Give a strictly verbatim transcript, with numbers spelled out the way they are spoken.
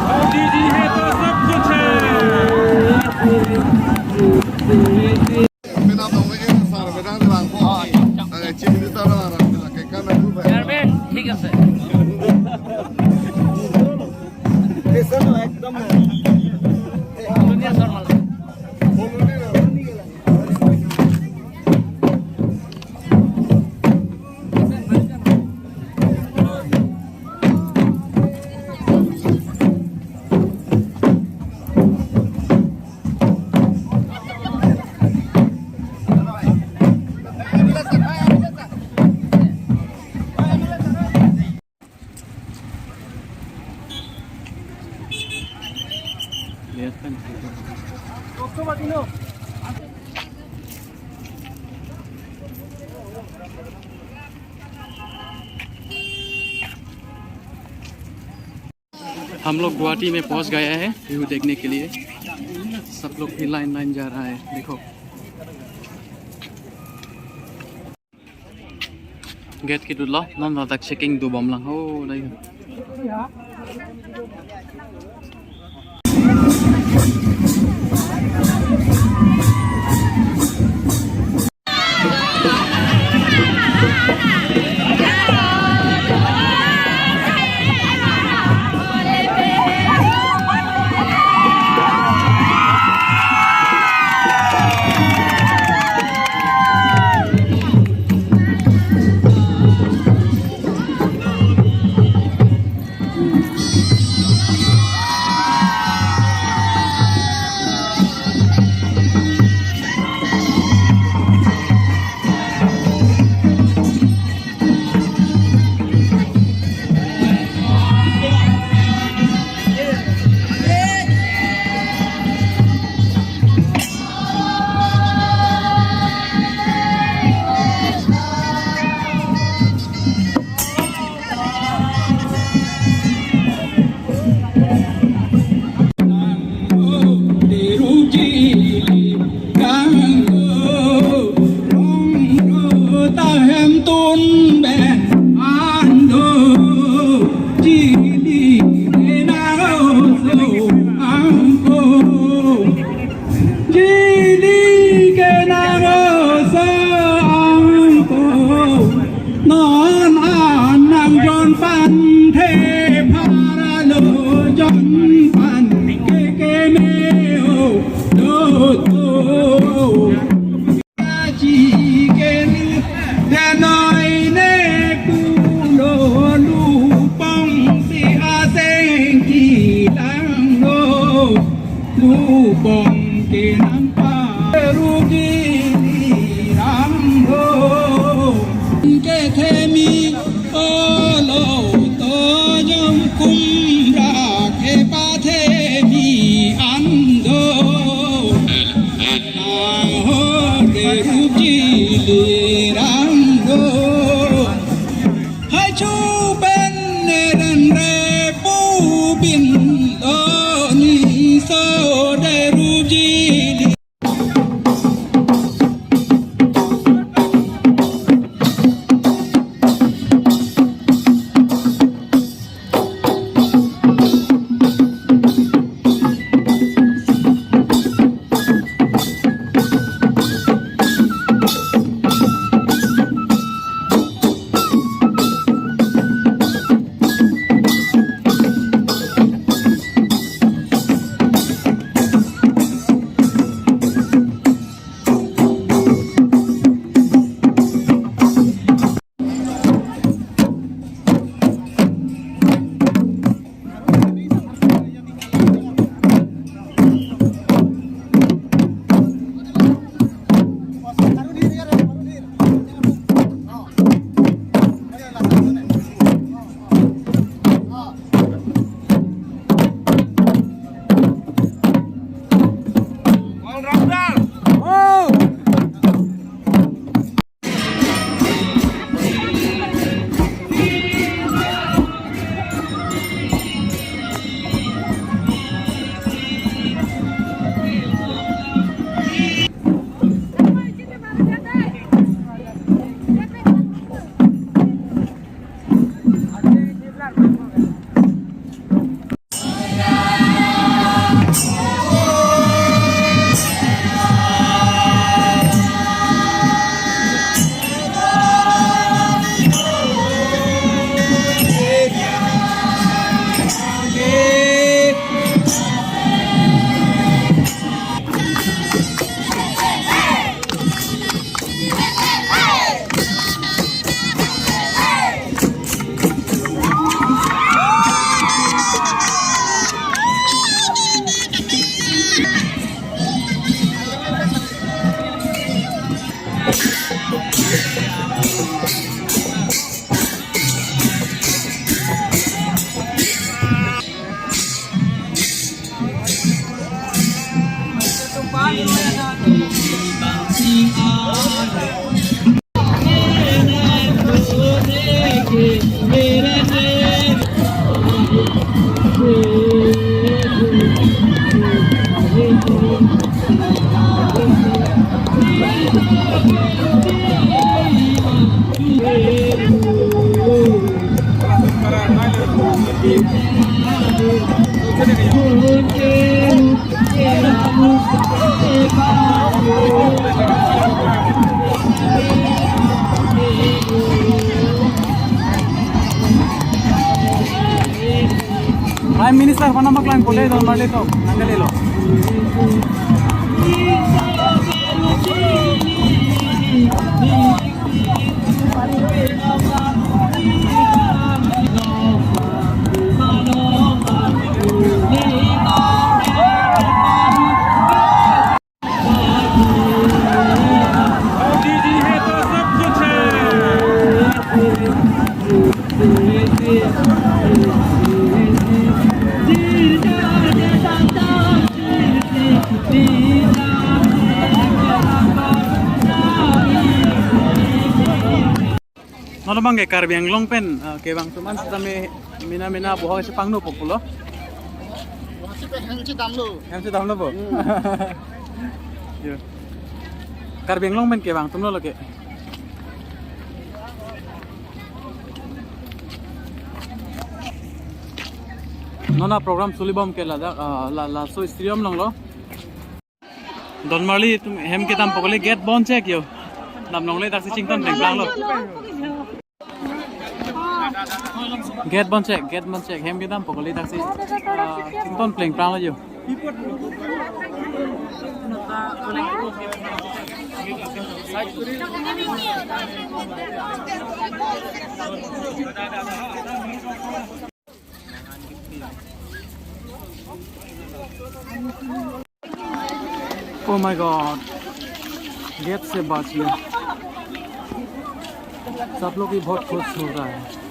मोदी जी है तो सब कुछ है। मेरा तो वही है सर, मेरा तो वही है। अरे, चीफ मिनिस्टर ना, ना, ना, के काम है, तू भाई। চেয়ারম্যান, ঠিক আছে। একদম। দুনিয়া শর্মা। हम लोग गुवाहाटी में पहुंच गए हैं बिहू देखने के लिए। सब लोग भी लाइन लाइन जा रहा है, देखो। Gate kedolo, non ladak checking dobom lang ho, dai. Chili ke nang oso angko, non an nang jon pan the phara lo jon pan ke ke me o do do. Kachi ke ni danoi ne kulo lupong si aseng kilang lo. Lupong kenang pa rugi ni rang ho. Kethemi olo to jom kumra kepathe mi ando. Nang ho ke rugi ni rang ho. Hai chu pen ne ran re pu bin lo ni so de rugi ni. Prime Minister aphan nangpaklang pule Don Marli to nangkalilo. Modi जी है तो सब कुछ है। Non abang ke Karbi Anglong pen, eh, kevang atum an sitame mena mena bohok si pangno populo. Bohok si pe hem si damlo. Hem si damlo bo. Hmm. Yo. Karbi Anglong pen kevang atumlo lake. Non a-program solibom ke ladak, ah, la, laso stadium along lo. Don Marli atum hem kedam pokoli gate bon chek yo. Dam longle daksi chington plengplanglo. Gate bon chek, gate bon chek. Hem kedam pokoli daksi, ah, chington plengplanglo yo. Oh my God, gate se bach gaya. सब लोग भी बहुत खुश हो रहा है।